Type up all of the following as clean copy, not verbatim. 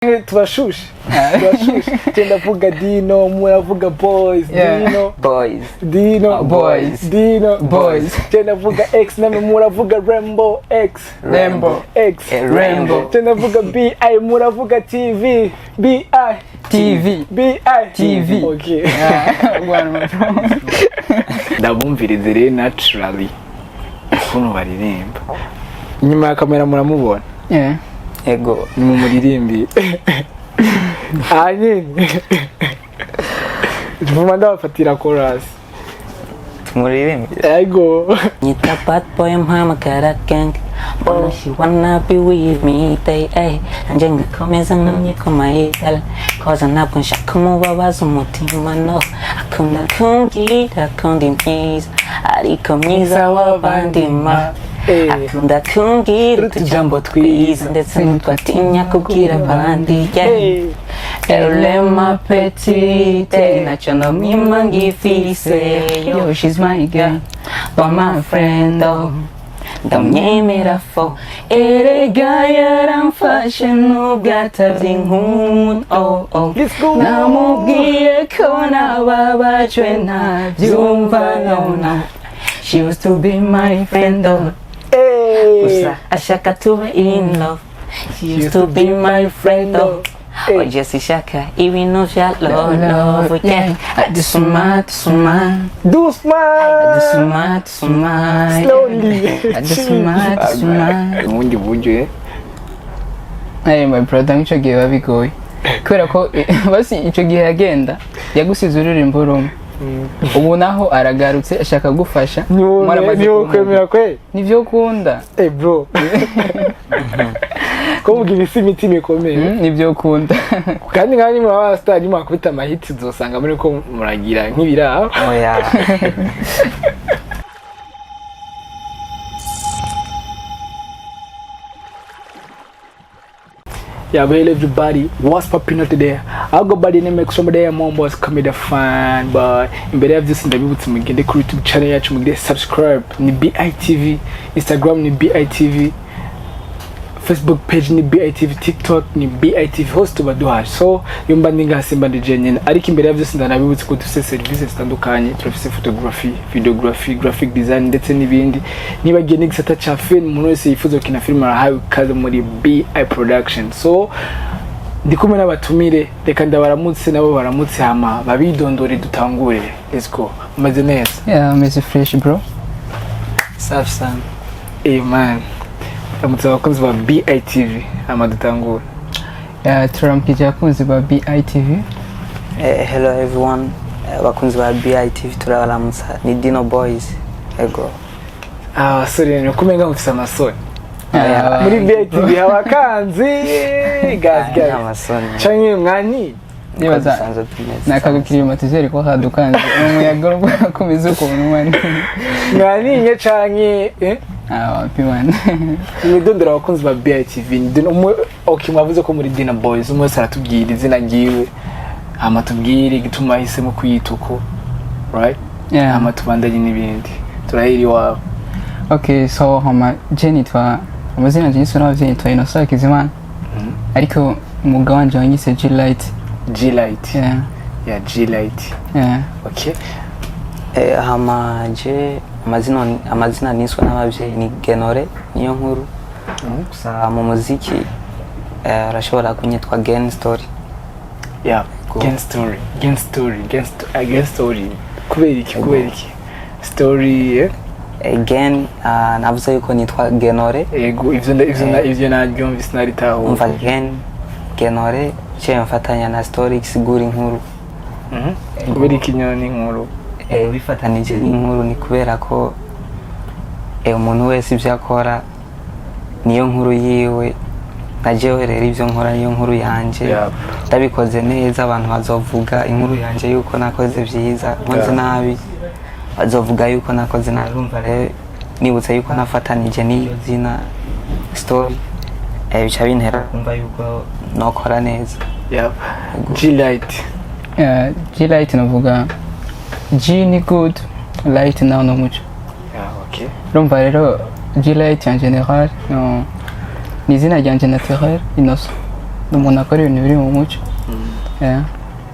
Tubashushe, tubashushe. Genda vuga Dino, muravuga Boys. Dino. Boys. Dino. Boys. Dino. Boys. Genda vuga X, namwe muravuga Rambo X. Rambo. X. Rambo. Genda vuga BI, muravuga TV. BI. TV. BI. TV. Okay. One more. Ndabumvirize rero naturally ukuntu baririmba inyuma ya kamera, muramubona. Yeah. Ego. Ni mu muririmbi aha nyine, vuma ndabafatira chorus. Tumuririmbire. Ego. Nyita bad boy, mpamagara gang, mbona she wanna be with me day, ay, nanjye ngakomeza nkamyikoma yigala, 'cause ntabwo nshaka umubabaza umutima, no. Akunda kumbwira ko ndi mwiza, ariko mwiza w'abandi ma. Akunda kumbwira utujambo twiza, ndetse n'utwatinya kubwira abandi, yeah. Elle ma petite, ntacyo nomwima ngifise yo. Yo, she's my girl. But my friend, oh, ndamwemera fo, erega yaramfashe nubwo atabye inkunda, oh oh. Let's go. Namubwiye ko nababajwe ntabyumva, no no. She used to be my friend, oh. Gusa ashaka tube in love. She used to be my friend, oh. Oje sishaka ibintu vya love love, yeah. Dusuma, dusuma. Doucement. Dusuma, dusuma. Slowly. Dusuma, dusuma. Ubundi buryo, eh? Hey, my brother, nk'ico gihe biba bigoye kubera ko basi ico gihe yagenda yagusize uririmbo rumwe, ubu naho aragarutse ashaka gufasha. Mwaramaze Niwo kwemera kwe. Nivyo ukunda. Eh bro, ko mugira isi imitima ikomeye. Nivyo ukunda. Kandi nka nimwe aba star mwakubita amahiti, uzosanga muri ko muragira nk'ibirabo. Oya. Yeah, well, everybody, what's popping out today? I go by the name X from there, mom boys come the fan, but imbere ya byose ndabibutse mugende kuri YouTube channel yacu, mugire subscribe, ni BITV, Instagram ni BITV, Facebook page ni BITV, TikTok ni BITV, hose tuba duhari. So yumba ndi ngaha simba ndi jenyine, ariko imbere ya byose ndanabibutse ko dufite serivisi zitandukanye: turafise photography, videography, graphic design ndetse n'ibindi. Nibagiye n'igisata ca film, umuntu wese yifuza gukina film arahawe ikaze muri BI Production. So ndi kumwe n'abatumire, reka ndabaramutse nabo baramutse, hama babidondore, dutangure. Let's go. Mumeze neza? Yeah, meze fresh, bro. Safi sana. Eh man, ramutse abakunzi ba BITV, hama dutangure. Yeah, turamukije abakunzi ba BITV. Hello everyone. Abakunzi ba BITV turabaramutsa, ni Dino Boys. Ego. Abasore ni kumenga mufise amasoni. Yeah. Muri BITV haba kanzi guys, guys. Amasoni. Canke mwani. Nibaza dusanzwe tumeze. Nakagukirimatizeri ko kadukanze umuyaga urakomeza ukuntu man. Mwaninye canke, eh? Ah, wapi man. Mwidondora abakunzi ba BITV. Ni Dino umwe. Okay, mwavuze ko muri Dino Boys, umwe wese aratubwira izina ryiwe, hama tubwire igituma ahisemo kwiyita uko, right? Yeah. Hama tubandanye n'ibindi. Turahera iwawe. Okay, so hama je nitwa, amazina yanje yiswe n'abavyeyi, nitwa Innocent Hakizimana, ariko umwuga wanje wanyise G Light. G Light. Yeah. Yeah, G Light. Yeah. Okay. Hama je amazina niswe n'abavyeyi ni Genore niyo nkuru. Gusa mu muziki urashobora kunyitwa Gen Story. Yeah. Go. Gen Story, Gen Story, Gen Story. Kubera iki? Kubera iki story, eh? Gen, navuze yuko nitwa Genore. Ego, ivyo naryumvise, naritahuye. Umva, Gen Genore ciye mfatanya na story isigura inkuru. Kubera ikinyoni inkuru? Bifatanije n'inkuru ni kubera ko umuntu wese ibyo akora niyo nkuru yiwe, na jewe rero ibyo nkora niyo nkuru yanje. Ndabikoze neza, abantu bazovuga inkuru yanje yuko nakoze byiza, nkoze nabi bazovuga yuko nakoze nabi. Urumva rero nibutse yuko nafatanije n'iyo zina story, bica bintera kumva yuko nokora neza. Yep. G Light. Yeah, G Light navuga G ni good, light nawo ni umuco. Yeah, okay. Urumva rero G Light en general no, ni izina ryanje naturel, Innocent. Ni umuntu akora ibintu biri mu muco. Yeah.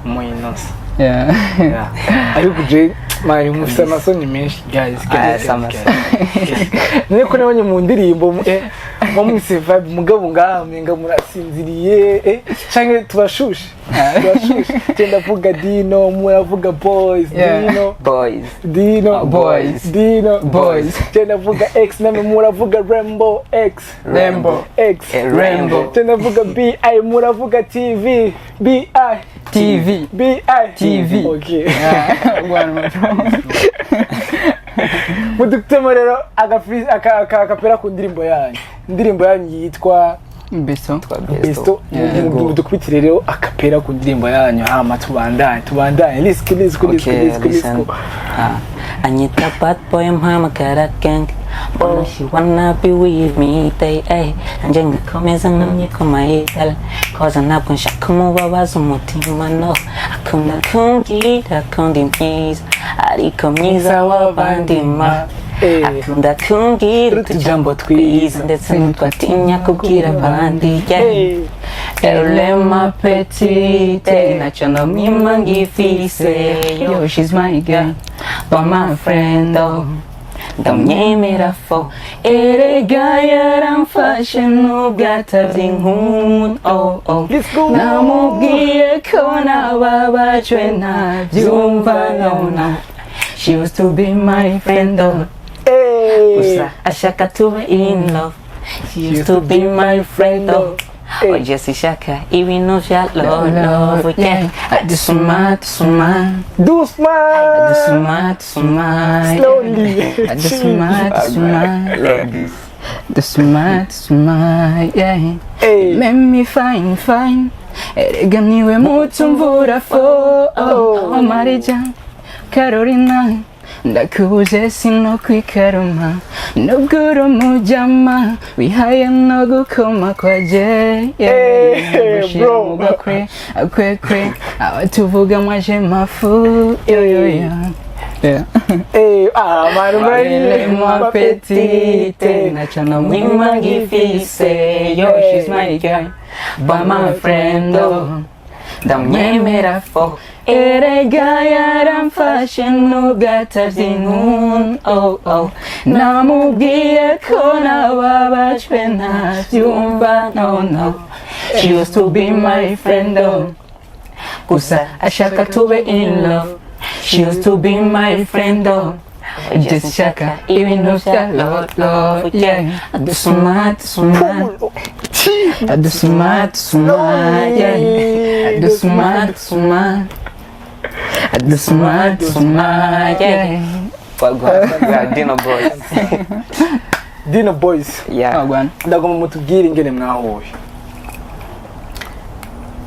Mu innocent. Yeah. Yeah. Ariko je mari mufite amasoni menshi, guys. Ah, Guys, si amasoni. guys. None ko nabonye mu ndirimbo mo mwise vibe, mugabo ngaha menga murasinziriye, canke tubashushe tubashushe. Je ndavuga Dino, muravuga boys. Dino. Boys. Dino. Boys. Dino. Boys. Je ndavuga X, namwe muravuga Rambo X. Rambo. X. Rambo. Je ndavuga BI, muravuga TV. BI. TV. BI. TV. Okay. Yeah, one more. Mudukutemo rero akapera ku ndirimbo yanyu, indirimbo yanyu yitwa Besto. Besto. Yeah. Mudukubitire rero akapera ku ndirimbo yanyu, hama tubandanye tubandanye. Let's go, let's go, let's go. Okay, Let's go, let's listen. go. Ah, anyita bad boy, mpamagara gang. Mbona she wanna be with me day, ay. Nanje ngakomeza nkamyikoma yigala, 'cause ntabwo nshaka umubabaza umutima, no. Akunda kumbwira ko ndi mwiza, ariko mwiza w'abandi ma. Akunda kumbwira utujambo twiza, ndetse n'utwatinya kubwira abandi, yeah. Elle ma petite, ntacyo nomwima ngifise Yo, she's my girl, but my friend, oh. Ndamwemera fo, erega yaramfashe nubwo atavye inkuru, oh, oh. Let's go. Namubwiye ko nababajwe ntabyumva, no no. She used to be my friend, oh. Gusa ashaka tube in love. She used to be my friend, oh. Oje sishaka ibintu vya love love, yeah. Dusuma, dusuma. Doucement. Dusuma, dusuma. Slowly. Dusuma, dusuma. Dusuma, dusuma, yeah. Hey. Make me fine, fine. Erega niwe muco mvura fo. Oh, Marija Carolina, ndakubuje sino kwikaruma, nubwo uri umujama wihaye no gukoma kwa je. Hey, bro. Mugakwe akwekwe abatuvuga mwaje mafu yo yo yo, yeah. Hey, ah, man, Elle ma petite, ntacyo namwima ngifise. Yo, she's my girl, but my friend, oh. Ndamwemera fo, erega yaramfashe nubwo atavye inkuru, oh, oh. Namubwiye ko nababajwe ntavyumva, no no. She used to be my friend, oh. Gusa ashaka tube in love. She used to be my friend, oh. Just shaka ibintu vya love love, yeah. Dusuma, dusuma. Dusuma, dusuma, yeah. Dusuma, dusuma. Dusuma, dusuma, yeah. Wagwan, Dino Boys. Dino Boys. Yeah. Wagwan. Ndagomba mutubwire ingene mwahuye.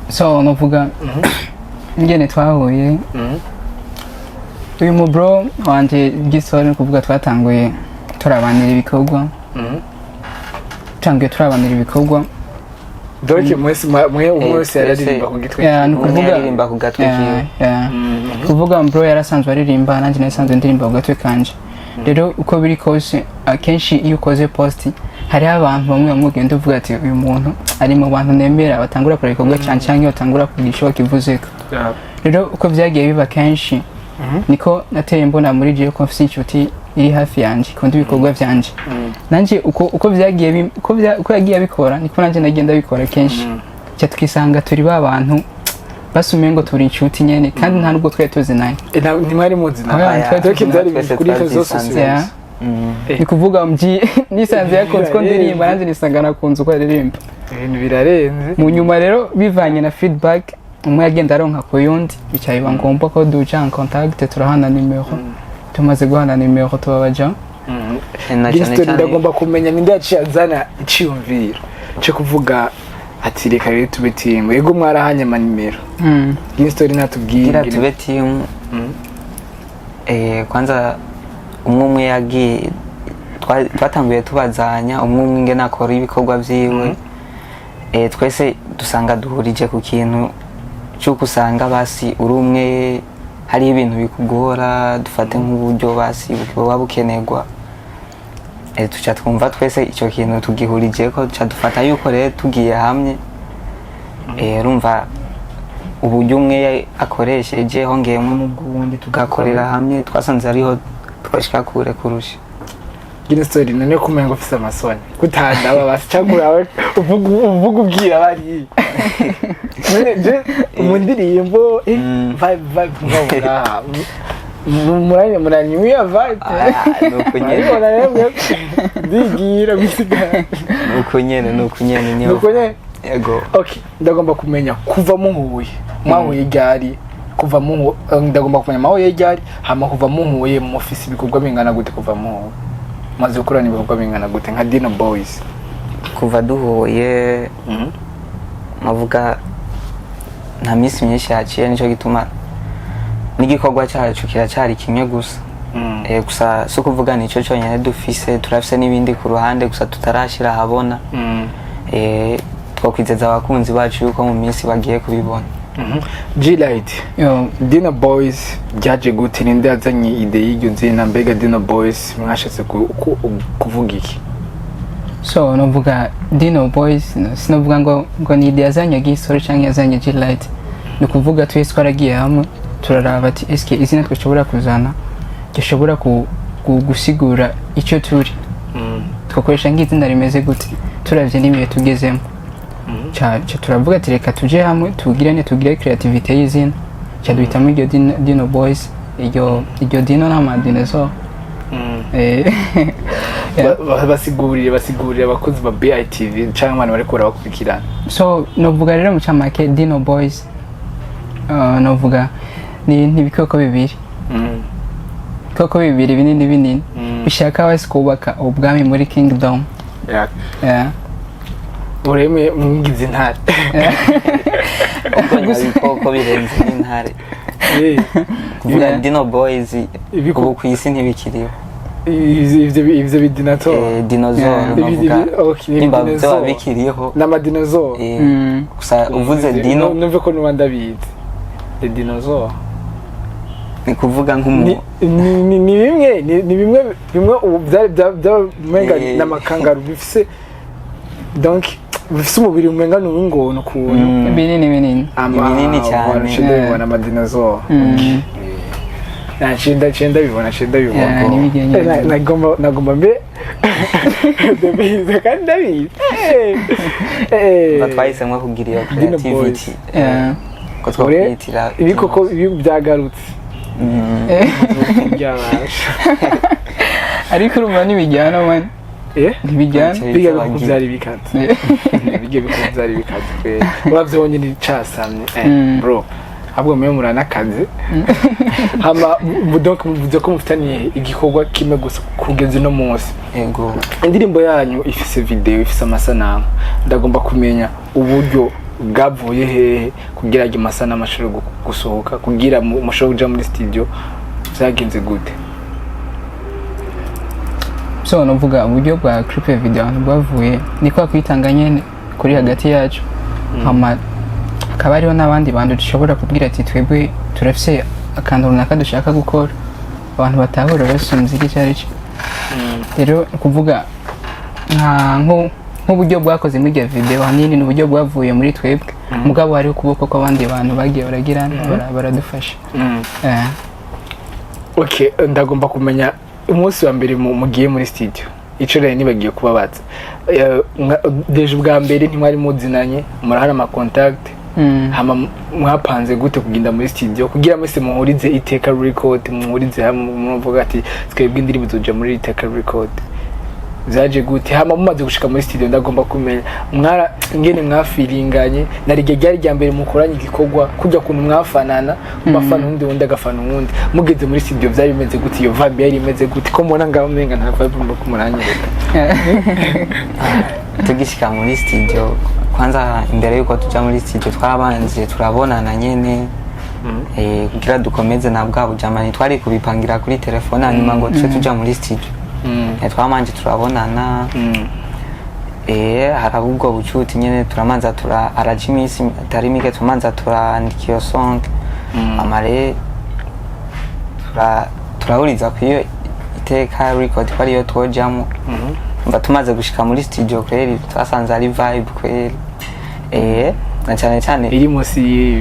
So novuga ingene twahuye, uyu mu bro wanje Gisore, ni kuvuga twatanguye turabanira ibikorwa, tutanguye turabanira ibikorwa. Donc mwese mwe umwe wese yararirimba ku gitwe. Yeah, ni Umwe ukuvuga yaririmba ku gatwe kiwe. Yeah. Kuvuga bro yarasanzwe aririmba, nanjye nasanzwe ndirimba ku gatwe kanje. Rero uko biri kose, akenshi iyo ukoze post, hariho abantu bamwe bamwe ugenda uvuga ati uyu muntu ari mu bantu nemera, batangura kureba ibikorwa cyane, cyangwa batangura kugira icyo bakivuzeko. Rero uko byagiye biba kenshi, niko nateye mbona muri jewe ko mfise inshuti iri hafi yanje ikunda ibikorwa vyanje. Nanje uko byagiye uko yagiye abikora, niko nanje nagenda bikora kenshi, cya tukisanga turi ba bantu basumiye ngo turi inshuti nyene, kandi nta nubwo twari tuzi naye. Ntimwari muzi na Oya, ntitwari Donc tuzi. byari Twese kuri réseaux twabyisanze. sociaux. Yeah. Ni kuvuga mji nisanze yakunze ko ndirimba, nanjye nisanga nakunze uko aririmba. Ibintu birarenze. Mu nyuma rero, bivanye na feedback umwe yagenda aronka ku yundi, bica biba ngombwa ko duca en contact, turahana nimero. Tumaze guhana nimero, tubabaja. Na cyane Giston, cyane ndagomba kumenya ninde yaciye azana iciyumviro cyo kuvuga ati reka rero tube team. Ego, mwarahanye amanimero. Giston natubwire. Kugira tube team, kwanza umwe umwe yagiye twatanguye tubazanya umwe umwe ingene akora ibikorwa vyiwe. Twese dusanga duhurije ku kintu cy'uko usanga basi uri umwe hariho ibintu bikugora, dufate nk'uburyo basi buba bukenerwa. Tuca twumva twese icyo kintu tugihurije ko, tuca dufata yuko rero tugiye hamwe. Urumva uburyo umwe akoresheje hongeyemo n'ubw'uwundi, tugakorera hamwe, twasanze ariho twashika kure kurusha. Gino story none kumenya ngo ufise amasoni kutandaba basi, cyangwa urawe uvuga ubwira bari none je mu ndirimbo, vibe vibe ngaho ngaha muranye muranyuya vibe. Ah, nuko nyene. Urabibona rero ndigira gusigara. Nuko nyene, nuko nyene niyo. Nuko nyene. Yego. Okay, ndagomba kumenya kuva muhuye, mwahuye ryari? Kuva muhuye, ndagomba kumenya mwahuye ryari, hama kuva muhuye mufise ibikorwa bingana gute? Kuva muhuye maze gukorana ibikorwa bingana gute nka Dino Boys? Kuva duhuye, navuga nta minsi myinshi yaciye, nicyo gituma n'igikorwa cyacu kiracyari kimwe gusa. Gusa si ukuvuga nicyo cyonyine dufise, turafise n'ibindi ku ruhande gusa tutarashyira ahabona. Twakwizeza abakunzi bacu yuko mu minsi bagiye kubibona. G-Light. Yo. Dino Boys byaje gute? Ninde yazanye idée y'iryo zina? Mbega Dino Boys mwashatse kuvuga iki? So novuga Dino Boys, no, sinovuga ngo ni idée yazanye Gisore canke yazanye G-Light. Ni ukuvuga twese twaragiye hamwe, turaraba ati eske izina twashobora kuzana gishobora gusigura icyo turi, twakoresha nk'izina rimeze gute turavye n'ibihe tugezemo? Ca turavuga ati reka tuje hamwe, tugirane, tugire creativity y'izina. Ca duhitamo iryo Dino Boys, iryo dino n'ama dinosaur. Yeah. Basigurire abakozi ba BITV cyangwa abantu bariko barabakurikirana. So novuga rero mu camake Dino Boys, novuga ni ibikoko bibiri, ibikoko bibiri binini binini bishaka basi kubaka ubwami muri kingdom. Yeah. Uremye mwigize intare. Ubwo ibikoko birenze n'intare. Kuvuga Dino Boys, ubu ku isi ntibikiriho. Ivyo bidinosaur. Dinosaur. Ibi- Novuga okay, ni nimba dinosaur. vyoba bikiriho. N'amadinosaur. Gusa uvuze dino. Numve ko nuba ndabizi the dinosaur. Ni kuvuga ni nk'umu ni bimwe ni bimwe ubu byari umenga n'amakangaru bifise, donc bifise umubiri umenga ni uw'ingona ukuntu. Binini binini. Binini cyane. Ndabibona amadinosaur. Nshinda ndabibona, nshinda ndabibona. Yeah, ni bijyanye. Nagomba mbe ndabizi kandi ndabizi. Umva, twahisemo kugira iyo Dino creativity. Boys. Ko twakwitira Ibikoko ibi byagarutse byabasha. Ariko urumva ntibijyana, man. Ntibijyana. Biga bikoko byari bikaze, biga bikoko byari bikaze kweli, uravyonye ni casamye. Bro, ahubwo mwe muranakaze. Hama donc muvuze ko mufitaniye igikorwa kimwe gusa kugeza uno munsi. Ego. Indirimbo yanyu ifise video, ifise amasanamu. Ndagomba kumenya uburyo bwavuye hehe kugira ngo amasanamu ashobore gusohoka, kugira mushobore kuja muri studio. Vyagenze gute? So novuga uburyo bwa clip ya video ahantu bwavuye ni kwa kwitanga nyene kuri hagati yacu, hama hakaba hariho n'abandi bantu dushobora kubwira ati twebwe turafise akantu runaka dushaka gukora, abantu batahura basumbye icyo ari cyo. Rero ni ukuvuga nk'uburyo bwakoze muri iyo video ahanini ni uburyo bwavuye muri twebwe, mugabo hariho ukuboko kw'abandi bantu bagiye baragira baradufasha. Okay, ndagomba kumenya umunsi wa mbere mugiye muri studio. Ico rero nibagiye kubabaza. Déjà ubwa mbere ntimwari muzinanye, murahana ama contact? Hama mwapanze gute kugenda muri studio kugira mwese muhurize Iteka Record, muhurize hamwe, muvuga ati twebwe indirimbo tuja muri Iteka Record? Vyaje gute? Hama mumaze gushika muri studio, ndagomba kumenya mwara ngene mwafiringanye na rige ryari rya mbere mukoranye igikorwa, kujya kuntu mwafanana, mubafana undi, undi agafana uwundi. Mugeze muri studio vyari bimeze gute? Iyo vibe yari imeze gute? Ko mbona ngaho umenga nta vibe muriko muranyereka. Tugishika muri studio, kwanza imbere yuko tuja muri studio twarabanje turabonana nyene, kugira dukomeze na bwa bujama. Ntitwari kubipangira kuri telefone hanyuma ngo tuce tuja muri studio. Twabanje turabonana, haraba ubwo bucuti nyene, turamanza tura araca iminsi atari mike, turamanza turandika iyo song. Amare turahuriza ku iyo Iteka Record ko ariyo twojamo. Mva tumaze gushika muri studio kweri twasanze ari vibe kweri. Na cyane cyane Iri munsi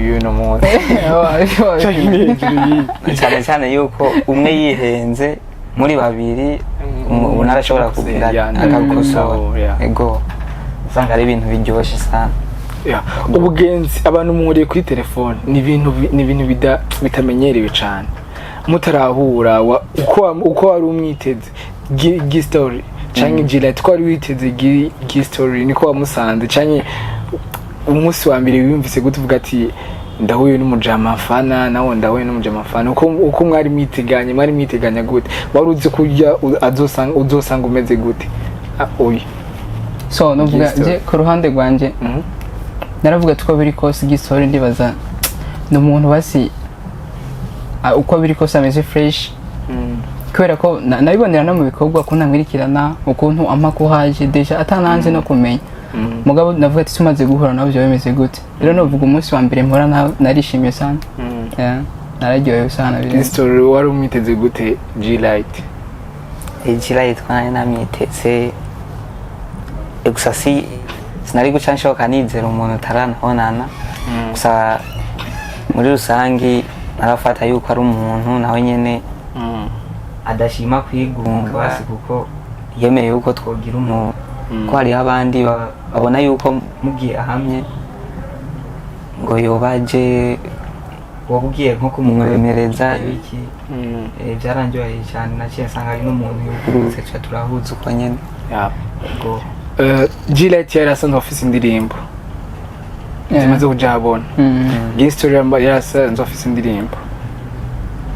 y'uno munsi canke iri hejuru y'iyi? Na cyane cyane yuko umwe yihenze muri babiri, umuntu arashobora kugira akagukosora. Ego, usanga ari ibintu biryoshye sana. Yeah. Ubugenzi abantu muhuriye kuri telefone ni ibintu bitamenyerewe cyane mutarahura. Uko wari umwiteze G-story canke G-Light, ko wari witeze G-story niko wamusanze, canke umunsi wa mbere wiyumvise gute uvuga ati ndahuye n'umujama mfana, nawe ndahuye n'umujama mfana? Uko mwari mwiteganye, mwari mwiteganya gute? Wari uzi ko urya uzosanga umeze gute? Ah, oya. So novuga G-story. je ku ruhande rwanje, naravuga ati uko biri kose G-story ndibaza ni umuntu basi, uko biri kose ameze fresh, kubera ko nabibonera no mu bikorwa ukuntu amwirikirana, ukuntu ampa kuhaje déjà atananze no kumenya. Mugabo navuga ati tumaze guhura nawe byaba bimeze gute? Rero novuga umunsi wa mbere mpura nawe narishimye sana. Yeah, nararyohewe sana birenze. G-story, wari umwiteze gute G-Light? G-Light nari namwiteze. Gusa si sinari guca nshoka nizera umuntu utaranabonana. Gusa muri rusangi narafata yuko ari umuntu nawe nyene adashima kwigunga, basi kuko yemeye yuko twogira umuntu, ko hariho abandi babona yuko mugiye ahamye ngo yobaje wowe ugiye nko kumwemereza ibiki. Byaranryoheye cyane, naciye nsanga ari n'umuntu yugurutse, ca turahuza uko nyene. Ubwo G-Light yari asanzwe afise indirimbo zimaze kuja ahabona. G-story yari asanzwe afise indirimbo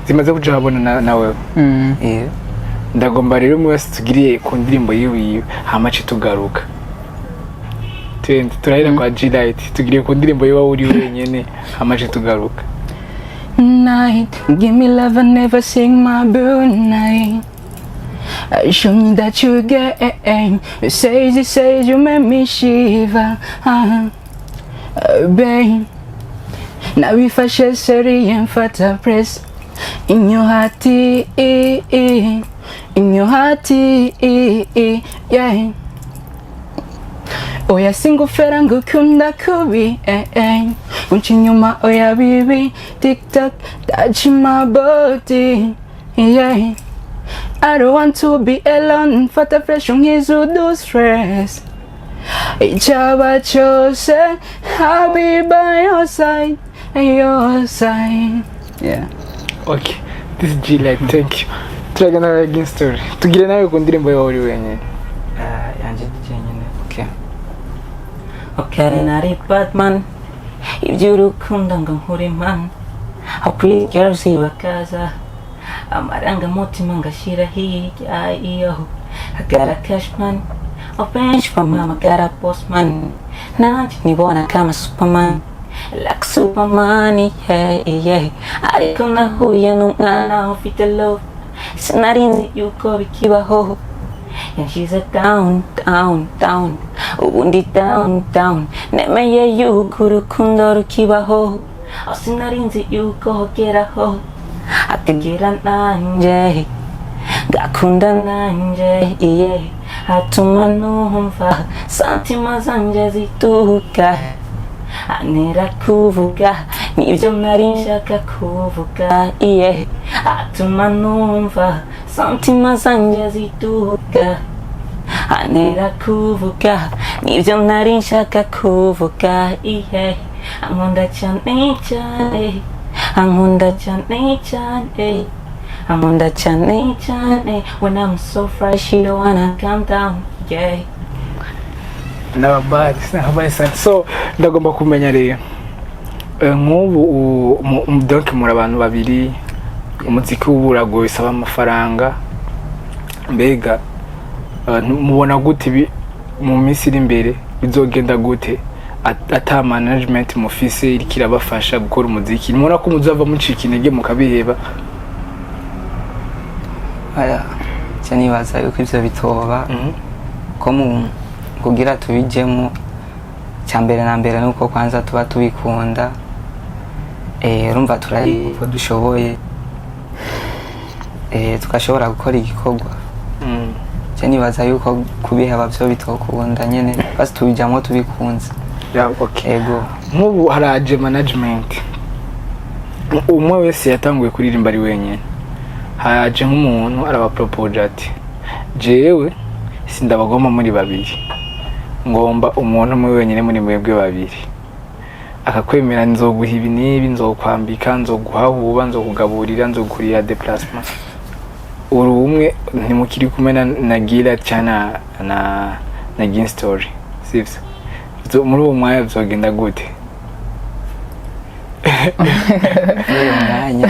zimaze kuja ahabona nawewe. Ndagomba rero umwe wese tugiriye ku ndirimbo yiwiwe, hama ce tugaruka. Twende turahera kwa G-Light, tugiriye ku ndirimbo yiwe uri wenyene, hama ce tugaruka. Night, give me love and never sing my blue night. Show me that you get. You say you make me shiver. Babe, nabifashe sérieux, mfata press in your heart, in your heart, yeah. Oya, singufera ngukunda kubi, eh, eh. Unca inyuma oya bibi. Tick tock, touch my body, yeah. I don't want to be alone. Fata fresh unkize do stress. Icyaba cyose, I'll be by your side, your side, yeah. Okay, this is G-Light, thank you. Turagenda na G-story, tugire nawe ku ndirimbo yawe uri wenyine. Yanje jenyine, okay. Okay, nari Batman iby'urukundo ngo nkure man. How pretty girls bakaza, amarangamutima ngashyira hirya iyo. I got a cash man, a bench for mama, got a boss man. Nanjye nibona kama Superman, like Superman, yeah. Ariko nahuye n'umwana ufite love, sinari nzi yuko bikibaho. Yanshyize down, down, down, ubundi down, down. Nemeye yuko urukundo rukibaho. Aho sinari nzi yuko hogeraho, akagera nanjye ngakunda nanjye, iye. Atuma numva sentiments zanjye zituka, antera kuvuga nibyo nari nshaka kuvuga, iye. Atuma numva sentiments zanjye zituka, antera kuvuga nibyo nari nshaka kuvuga, iye. Ankunda cyane cyane, ankunda cyane cyane, ankunda cyane cyane. When I'm so fresh, you don't wanna calm down, yeah. N'ababari n'ababari sana. So ndagomba kumenya rero, nk'ubu donc muri abantu babiri, umuziki w'ubu uragoye, bisaba amafaranga. Mbega mubona gute mu minsi iri imbere bizogenda gute ata management mufise iriko irabafasha gukora umuziki? Mubona ko muzava mucika intege mukabiheba? Aya, cyo nibaza yuko ivyo bitoba ko mu kugira tubijemo, cya mbere na mbere nuko kwanza tuba tubikunda. Urumva turari uko dushoboye, tugashobora gukora igikorwa. Cyo nibaza yuko kubiheba byo bitokunda nyene, basi tubijamo tubikunze. Yeah, okay. Ego. Nk'ubu haraje management, umwe wese yatanguye kuririmba ari wenyine, haje nk'umuntu arabaporopoje ati: "Jewe sindabagomba muri babiri, ngomba umuntu umwe wenyine muri mwebwe babiri." Akakwemera: "Nzoguha ibi n'ibi, nzokwambika, nzoguha huba, nzokugaburira, nzokurira déplacement." Uri umwe, ntimukiri kumwe na Gira cyangwa na Gin Story, sivyo? Muri uwo mwanya vyogenda gute? Muri uwo mwanya,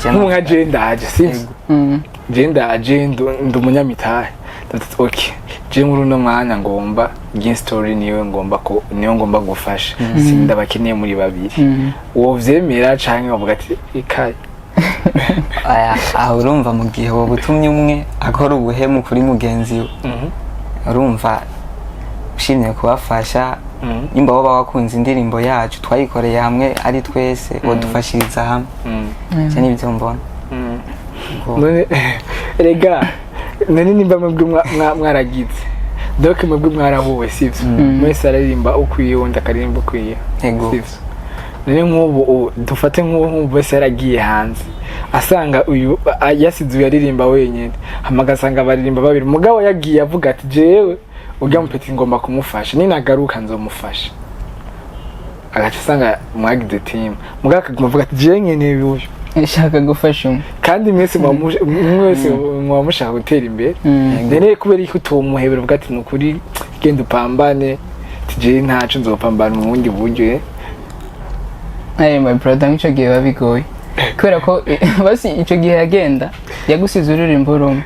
Nk'ubu nka je ndaje, sivyo? Mm. Je ndaje, ndi umunyamitahe. Ndavuze ati: "Okay, je muri uno mwanya ngomba Gin Story, niwe ngomba ko niyo ngomba gufasha, sindabakeneye muri babiri." Wovyemera canke wavuga ati ikaye? Aya, aho urumva mu gihe wowe utumye umwe akora ubuhemu kuri mugenzi we, urumva ushimye kubafasha, nimba woba wakunze indirimbo yacu twayikoreye hamwe ari twese, wodufashiriza hamwe. Icyo nibyo mbona. None rega, none nimba mwebwe mwaragize, donc mwebwe mwarahuwe, sivyo? Mwese araririmba ukwiye, undi akaririmba ukwiye. Ego. Sivyo? None nk'ubu dufate nk'ubu wese yaragiye hanze, asanga uyu yasize uyu aririmba wenyine, hama agasanga baririmba babiri, mugabo yagiye avuga ati: "Jewe urya mupeti ngomba kumufasha, ninagaruka nzomufasha." Agaca asanga mwagize team, mugabo akaguma avuga ati: "Jewe nkeneye uyu." Nshaka gufasha umwe. Kandi mwese mwese muba mushaka gutera imbere. None kubera ko utomuhebera, uvuga ati: "Nukuri genda upambane," ati: "Jewe ntaco, nzopambana mu bundi buryo." Hey, my brother, nk'ico gihe biba bigoye kubera ko basi ico gihe yagenda yagusize uririmbo rumwe,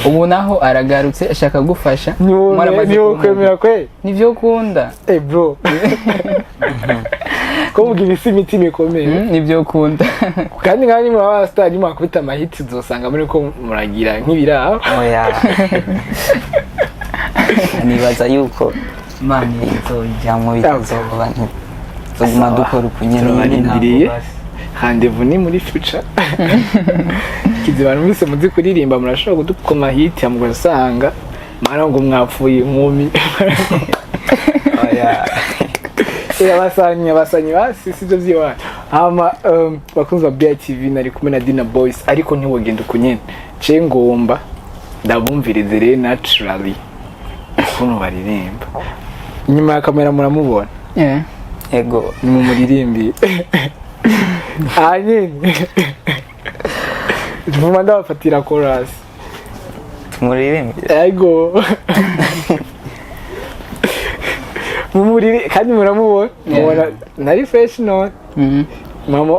ubu naho aragarutse ashaka gufasha, mwaramaze Niwo kumenya. kwemera kwe? Nivyo ukunda. Eh bro, ko mugira isi imitima ikomeye. Nivyo ukunda. Kandi nka nimwe aba star mwakubita amahiti, uzosanga muri ko muragira nk'ibirabo. Oya, nibaza yuko Imana izobijamwo, bitazoba, ntituzoguma dukora ukunyene nyene, ntabwo Turabarindiriye. basi. Rendez-vous ni muri future. Kiziba mwese muzi kuririmba, murashobora kudukoma hit, mugasanga mara ngo mwapfuye inkumi. Oya. Abasanyi basi sivyo vyiwacu. Hama bakunzi ba BITV, nari kumwe na Dina Boys, ariko ntiwogenda uko nyene, ce ngomba ndabumvirize rero naturally ukuntu baririmba. Inyuma ya kamera muramubona. Yeah. Ego. Ni mu muririmbi aha nyene, vuma ndabafatira chorus. Tumuririmbire? Ego, mumuriri kandi muramubona. Yeah. Mubona nari fresh none?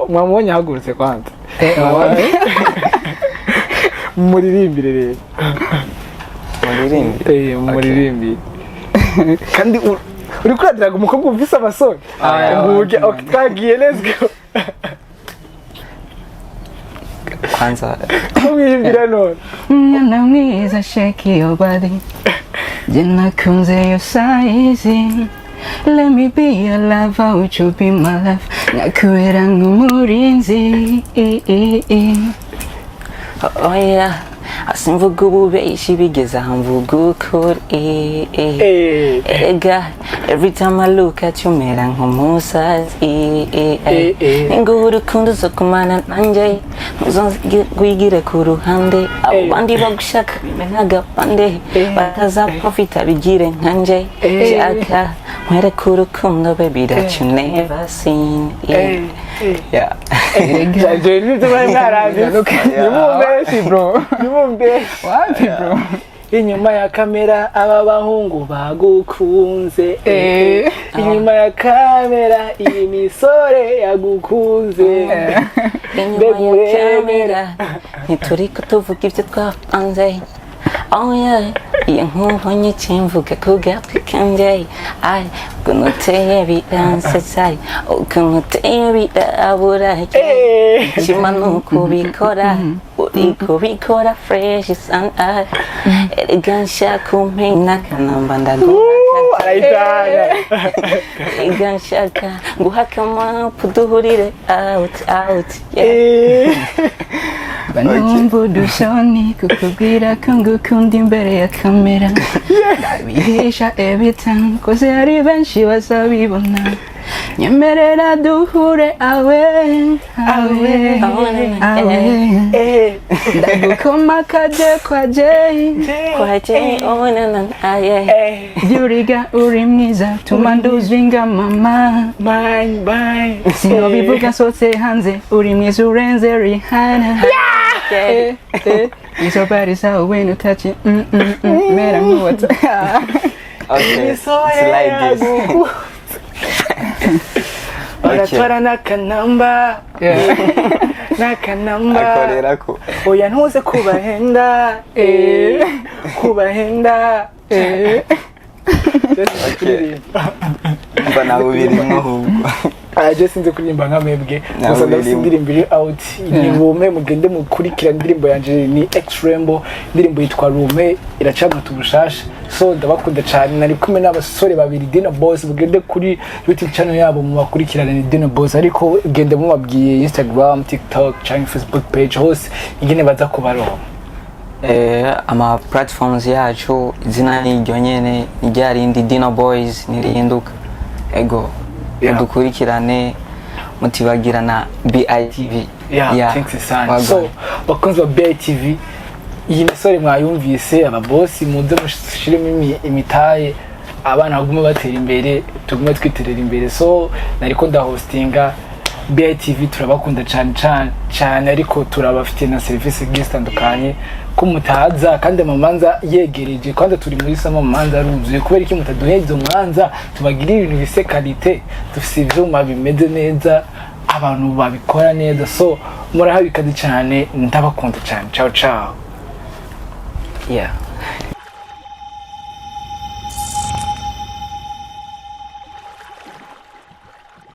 Mwamubonye ahagurutse kwanza? Mumuririmbire rero. Tumuririmbire. Eh, mumuririmbire. Kandi uri kuradiraga umukobwa ufise amasoni. Ah, Nguge, okay, twagiye, let's go. Kwanza. Kumwimbira none. Mwana mwiza, shake your body. Jye nakunze your size. Let me be your lover, would you be my love? Nakubera nk'umurinzi. Oya, simvuga ububeshi, bigeze aho mvuga ukuri. Eh. Ega, every time I look at you mera nk'umusazi. Eh, eh. Ninguha urukundo uzokumana nanjye, ntuzongwigire ku ruhande. Abo bandi bagushaka bime nk'agapande, bataza profita bigire nkanje. Shaka nkwereke urukundo, baby, that you never seen. Eh, eh. Yeah. Jewe nivyo mwari mwaranditse? Nimumbeshe. Bro. Nimumbeshe. Wapi bro. Inyuma ya kamera aba bahungu bagukunze. Eh. Inyuma ya kamera iyi misore yagukunze. Inyuma ya kamera ntituriko tuvuga ibyo twapanze. Oh yeah, iyo nkubonye kimvuga ku gatwi kanje. Ay, ukuntu uteye biransetsa, ukuntu uteye birabura. Eh. Shima nuko ubikora, uri kubikora fresh sana. Erega nshaka umpe n'akanamba ndaguha. Arayitanga. Erega nshaka nguha akamapu duhurire out out, yeah. Eh. Banumva udusoni kukubwira ko ngukunda imbere ya kamera, ndabihisha every time 'cause hari benshi bazabibona. Nyemerera duhure awe awe awe, ndagukoma kaje kwa Jay. Kwa Jay, oh na na na, yeah. Byuriga uri mwiza, tuma nduzwinga mama. Bye bye. Sinobivuga nsohotse hanze, uri mwiza urenze Rihanna. Yeah. Eh, eh, your body so when you touch it, mera nk'uwata. Okay, it's like this. Baratwara n'akanamba n'akanamba. Akorera ko. Oya, ntuze kubahenda, kubahenda. Mba nawe ubirimo ahubwo. Ah, je sinzi kuririmba nka mwebwe. Nawe Gusa ndafise ubirimo. indirimbo iri out, ni Rume. Mugende mukurikirana indirimbo yanje, ni X Rainbow, indirimbo yitwa Rume, iracamata ubushasha. So ndabakunda cyane. Nari kumwe n'abasore babiri, Dino Boss. Mugende kuri YouTube channel yabo mubakurikirane, ni Dino Boss, ariko gende mubabwiye Instagram, TikTok cyangwa Facebook page, hose ingene baza kubaronka. Ama platforms yacu, izina ni iryo nyene, ni rya rindi, Dino Boys, ntirihinduka. Ego. Mudukurikirane, mutibagira na BITV. Yeah, thanks sana. Wagwan. So bakunzi ba BITV, iyi misore mwayumvise, ababosi muze mushiremo imitahe, abana bagume batera imbere, tugume twiterera imbere. So nariko ndahostinga BITV, turabakunda cyane cyane cyane, ariko turabafite na serivisi zigiye zitandukanye ko mutaza, kandi amamanza yegereje, kandi turi muri sama, amamanza aruzuye. Kubera iki mutaduheza izo manza, tubagirire ibintu bifise qualité? Dufise ivyuma bimeze neza, abantu babikora neza. So murahawe ikaze cyane, ndabakunda cyane. Ciao ciao. Yeah.